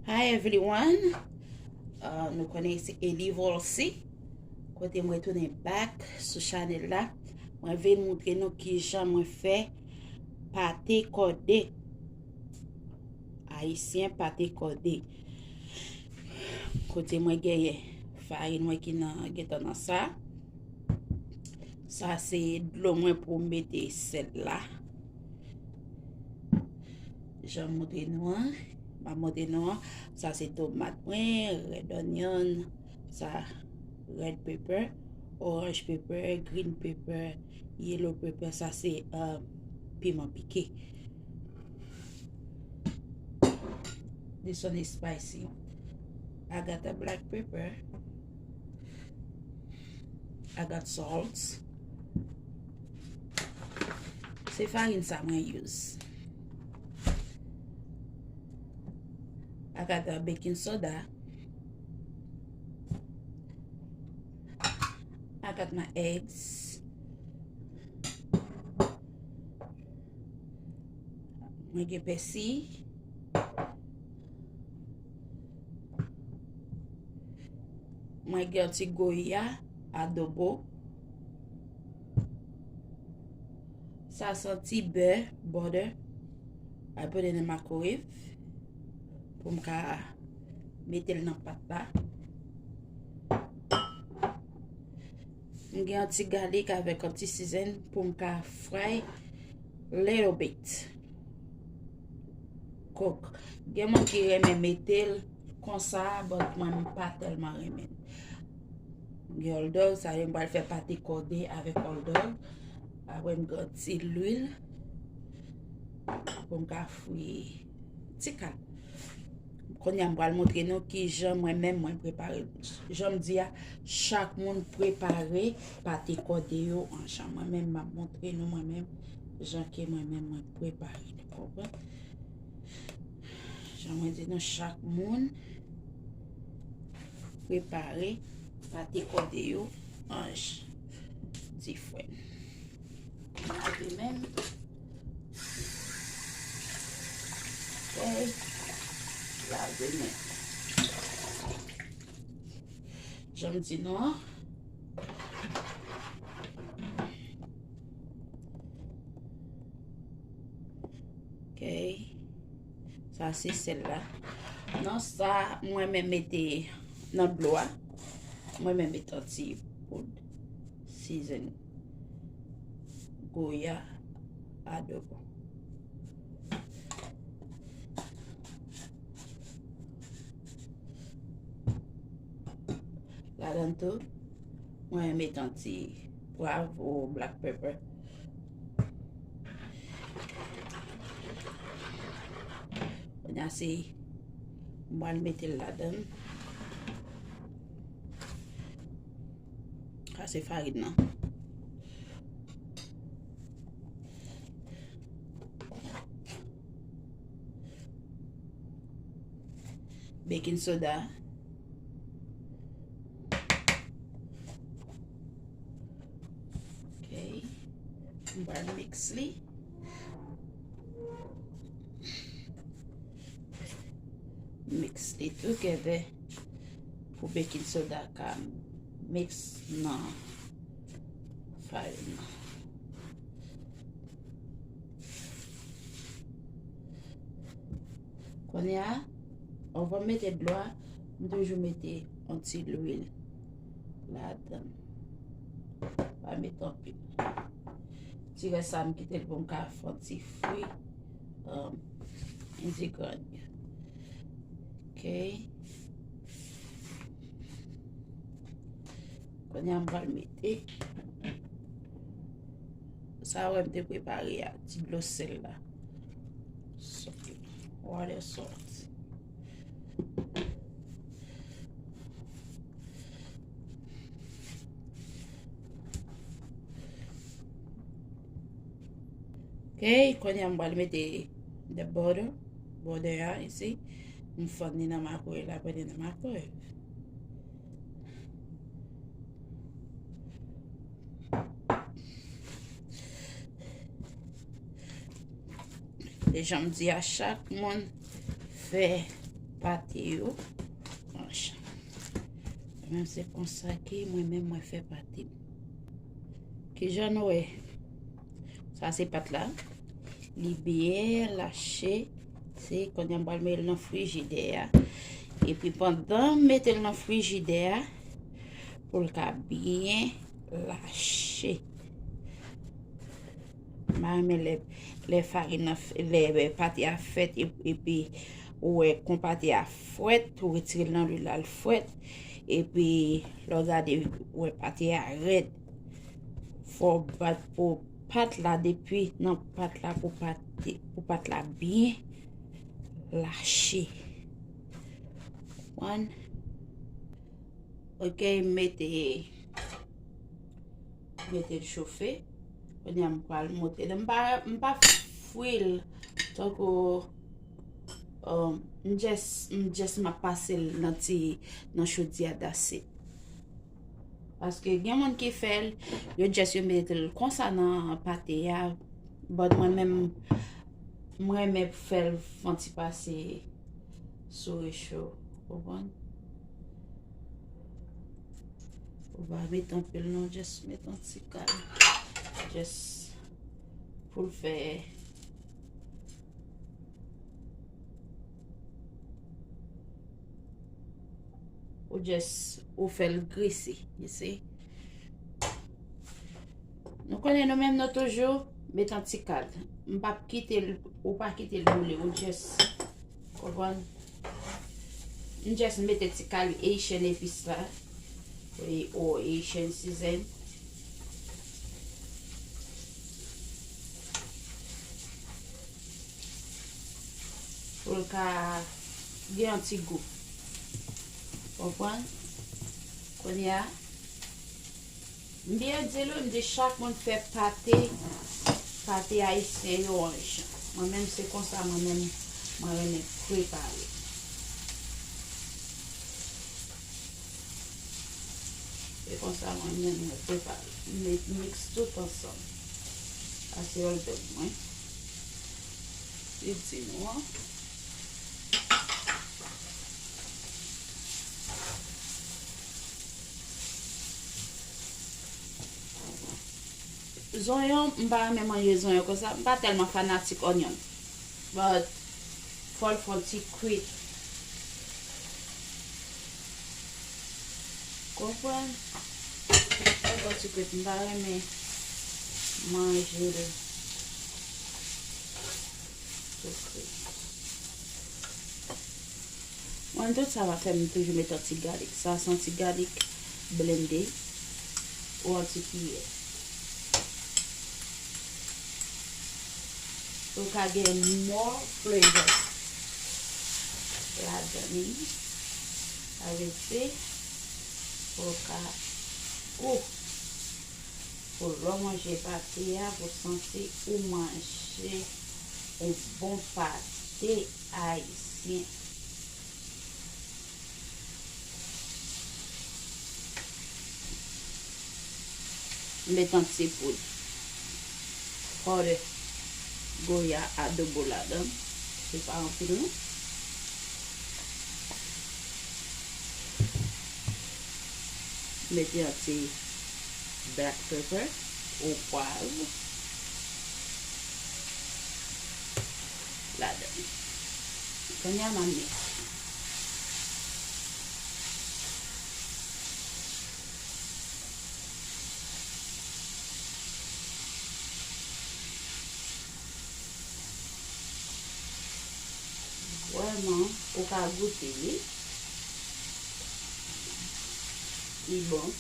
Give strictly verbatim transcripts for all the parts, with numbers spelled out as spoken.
Hi everyone. Uh, nou konnen se Eli Volcy. Kote mwen tounen back sou chanèl la. Mwen vin montre nou kijan mwen fè pate kòde. Ayisyen pate kòde. Kote mwen genyen farin mwen ki nan gentan nan sa. Sa se dlo mwen pou mete sèl la. Jan m montre nou an, m ap montre nou an. Sa se tomat mwen, red onion, sa red pepper, orange pepper, green pepper, yellow pepper, sa se uh, piman pike. This one is spicy. I got a black pepper. I got salt. Se farin sa mwen use. I got a baking soda. I got my eggs. Mwen gen pèsi. Mwen gen yon ti goya adobo. Sa se yon ti bè, butter. I put it in the microwave pou m ka mete l nan pat la. M gen yon ti galik avèk yon ti sizen pou m ka fry little bit. Kòk. Gen moun ki renmen mete l konsa, but mwen m pa tèlman renmen. M gen old dog, sa vle m pral fè pate kòde avèk old dog. Apre m gen ti lwil pou m ka fri ti kal. Kounye a m pral montre nou kijan mwen menm mwen prepare l. Jan m di a, chak moun prepare pate kòde yo an jan. Mwen menm m ap montre nou mwen menm jan ke mwen menm mwen prepare l. Konprann? Jan mwen di nou, chak moun prepare pate kòde yo an j-, diferan. Lave men. Ok. Lave men. Jan m di nou an. Ok. Sa se sèl la. Nan sa, mwen menm mete nan dlo a. Mwen menm mete yon ti poud season goya adobo. Ladan tou, mwen met yon ti pwav ou black pepper. Kounye a se, mwen mete l ladan. Sa se farin nan. Baking soda. Ok. M pral mix li. Mix li together pou baking soda ka mix nan farin nan. Kounye a, anvan m mete dlo a, m toujou mete yon ti lwil ladan. Pa mete anpil. Ti rès sa m kite l pou m ka fè yon ti fri, um, in the garden. Ok. Kounye a m pral mete sa wè m te prepare a, ti dlo sèl la. Salt. Water salt. Ok, kounye a m pral mete the butter, butter a isi. M fann li nan microwave, la pran li nan microwave. E jan m di a, chak moun fè pate yo. Mwen menm se konsa ke mwen menm mwen fè pate m. Kijan nou wè? Sa se pat la. Li byen lache. Se kounye a m pral mete l nan frijidè a. Epi pandan m mete l nan frijidè a, pou l ka byen lache. M pa renmen lè, lè farin nan f-, lè, lè pate a fèt e-, epi ou wè kon pate a frèt, ou retire l nan lwil la, l frèt. Epi lè w gade, ou wè pate a rèd. Fò w bat pou pat la depi nan pat la pou pate, pou pat la byen lache. Konprann? Ok, m mete, mete l chofe. Kounye a m pral monte. M pa, m pa fri l tankou, um, m just, m just m ap pase l nan ti, nan chodyè, that's it. Paske gen moun ki fè l, yo just yo mete l konsa nan pate a. But mwen menm, m renmen fè l fè yon ti pase sou recho, konprann? Ou pa met anpil non, just met yon ti kal. Just pou l fè, ou just, ou fè l grese, you see? Nou konnen nou menm nou toujou met yon ti kal. M p ap kite l, ou pa kite l boule, ou just, konprann? M just mete ti kal Haitian epis la. Wi, o Haitian season. Pou l ka gen yon ti gou. Konprann? Kounye a, m byen di nou, m di chak moun fè pate, pate ayisyen yo yon jan. Mwen menm se konsa mwen menm mwen renmen prepare. Se konsa mwen menm mwen prepare. M met miks tout ansanm. Sa se oldog mwen. Li di nou an. Zonyon, m pa renmen manje zonyon konsa. M pa tèlman fanatik onion. But, fò l fè yon ti kwit. Konprann? Fò l fè yon ti kwit. M pa renmen manje l tou kwit. Mwen, tout sa va fè m toujou met yon ti galik. Sa se yon ti galik blende ou yon ti kiyè. Pou ka gen more flavor ladan li. Sa vle di, pou ka, ou, pou lè w manje pate a, pou santi ou manje yon bon pate ayisyen. Met yon ti poud powder goya adobo ladan. Se pa anpil non. Met yon ti black pepper ou pwav ladan. Kounye a m ap met Vrèman, ou ka goute li. Li bon.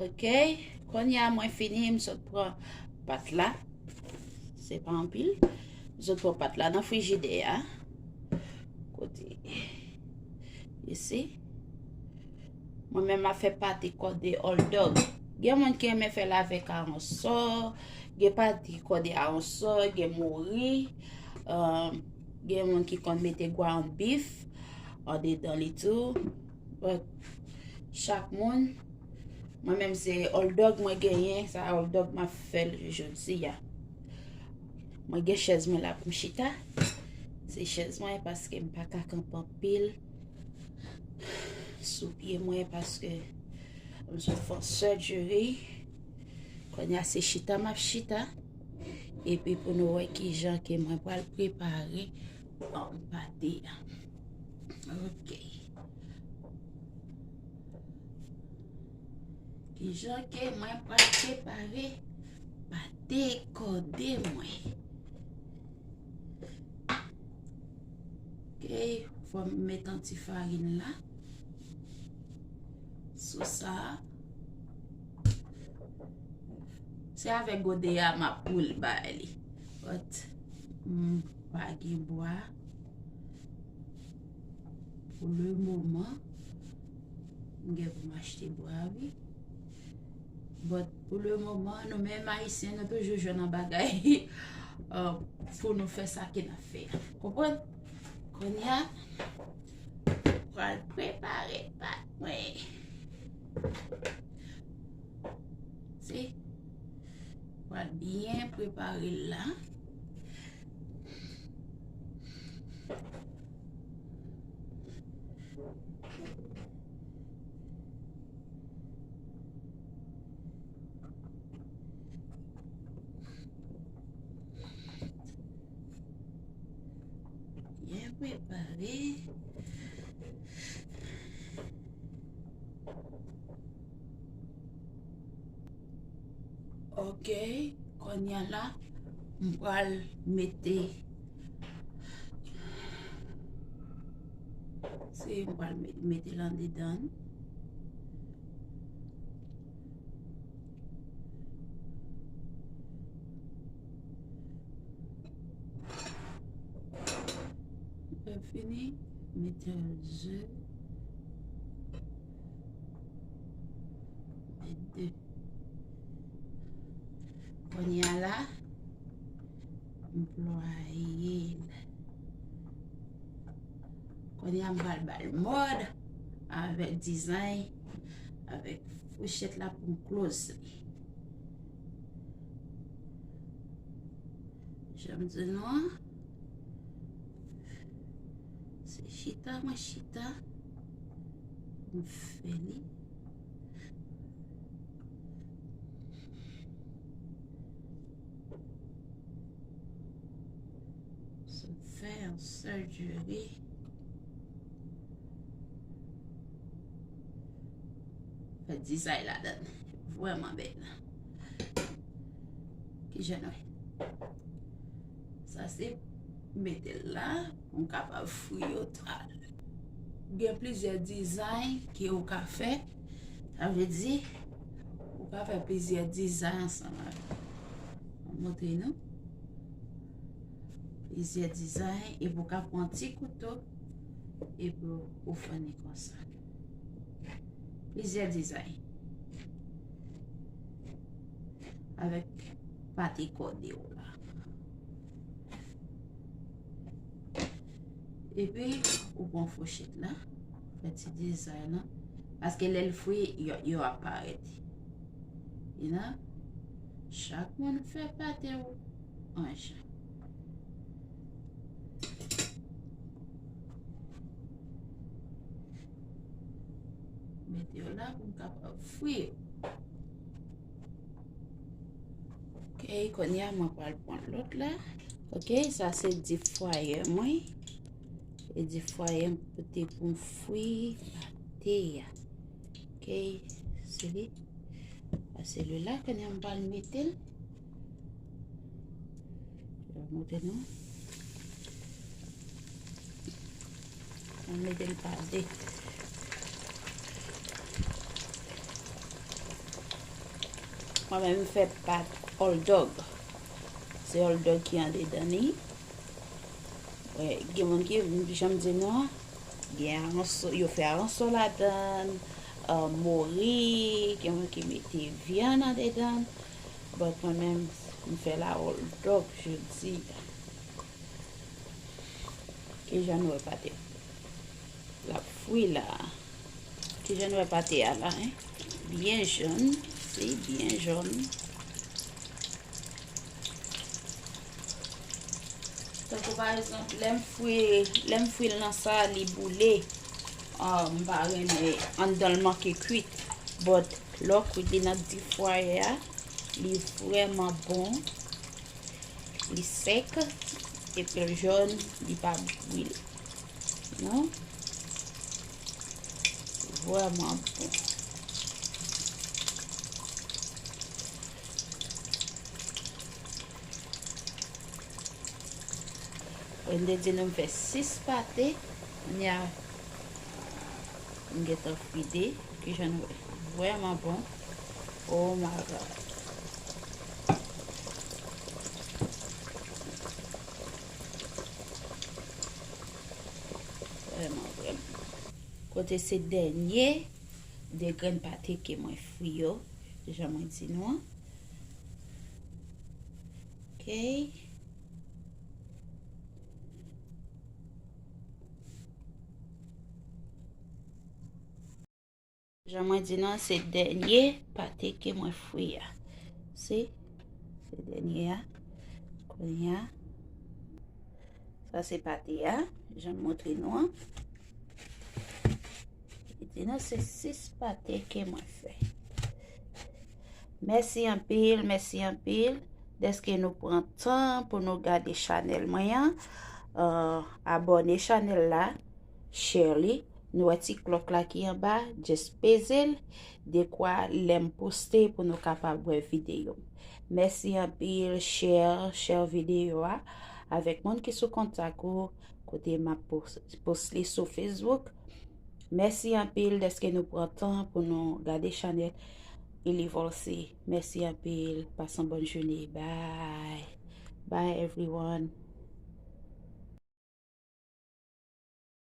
Ok, kounye a mwen fini, m sot pran pat la. Se pa anpil. M sot pran pat la nan frijidè a. Kote. You see? Mwen menm m ap fè pate kòde old dog. Gen moun ki renmen fè l avèk aransò, gen pate kòde aransò, gen mori, um, gen moun ki konn mete ground beef andedan li tou. But, Chak moun. Mwen menm se old dog mwen genyen, sa old dog m ap fè l jodi a. Mwen gen chèz mwen la pou m chita. Se chèz mwen paske m pa ka kanpe anpil sou pye mwen paske m sot fè surgery. Kounye a se chita m ap chita. Epi pou nou wè kijan ke mwen pral prepare, um, pate a. Ok. Kijan ke mwen pral prepare pate kòde mwen? Ok, fò m met yon ti farin la sou sa. Se avèk gode a m ap boule bay li. But, m pa gen bwa pou le moman. M gen pou m achte bwa, wi. But, pou le moman, nou menm Ayisyen, nou toujou jwenn yon bagay, uh, pou nou fè sa ke n ap fè a. Konprann? Kounye a, pral prepare pat mwen. Si. Pral byen prepare l la. Byen prepare. Ok, kounye a la, m pral mete, se m pral me-, mete l andedan. Lè fini, mete ze. Mete. Kounye a la, m plwaye l. Kounye a m pral ba l mòd avèk dizay, avèk fouchèt la pou m close li. Jan m di nou an, se chita mwen chita pou m fè li. Se fè yon surgery. Fè dizay ladan l. Vrèman bèl. Kijan nou wè? Sa se mete l la pou m kapab fri yo talè. Gen plizyè dizay ke ou ka fè. Sa vle di, ou ka fè plizyè dizay ansanm avè l. Mwen montre nou. Plizyè dizay, epi ou ka pran ti kouto, epi ou fè li konsa. Plizyè dizay. Avèk pate kòde w la. Epi, ou pran fouchèt la, fè ti dizay la. Paske lè l fri, yo, yo ap parèt. You know? Chak moun fè pate w an jan. Mete yo la pou m kapab fri yo. Ok, kounye a mwen pral pran lòt la. Ok, sa se deep fryer mwen. E deep fryer m pote pou m fri pate a. Ok, se li. Sa se li la, kounye a m pral mete l. Mwen montre nou. Mwen mete l pa de. Mwen menm m fè pat old dog. Se old dog ki andedan li. Wè, gen moun ki, jan m di nou an, gen aransò, yo fè aransò ladan l, uh, mori, gen moun ki mete vyann andedan l. But mwen menm, m fè la old dog jodi a. Kijan nou wè pate? L ap fri la. Kijan nou wè pate a la, hein? Byen jòn, si, byen jòn. Tankou pa egzanp, lè m fri, lè m fri l nan sa, li boule. Ah, m pa renmen anndan l manke kwit. But lè w kwit li nan deep fryer a, li vrèman bon. Li sèk, epi l jòn, li pa brile. Non? Vrèman bon. Mwen te di nou m fè sis pate, kounye a m gentan fri de, kijan nou wè. Vrèman bon. Oh my God. Vrèman, vrèman. Kote se dènye de grenn pate ke mwen fri yo, jan mwen di nou an. Ok. Jan mwen di nou an, se dènye pate ke mwen fri a. Se, se dènye a. Kounye a, sa se pate a, jan m montre nou an. Li di nou se sis pate ke mwen fè. Mèsi anpil, mèsi anpil dèske nou pran tan pou nou gade chanèl mwen an. Euh, abòne chanèl la, share li. Nou wè ti klòk la ki anba, just peze l, dekwa lè m poste pou nou kapab wè videyo m. Mèsi anpil, share, share videyo a avèk moun ki sou kontak ou, kote m ap pos-, post li sou Facebook. Mèsi anpil dèske nou pran tan pou nou gade chanèl Illy Volcy. Mèsi anpil, pase yon bòn jounen. Bye. Bye everyone.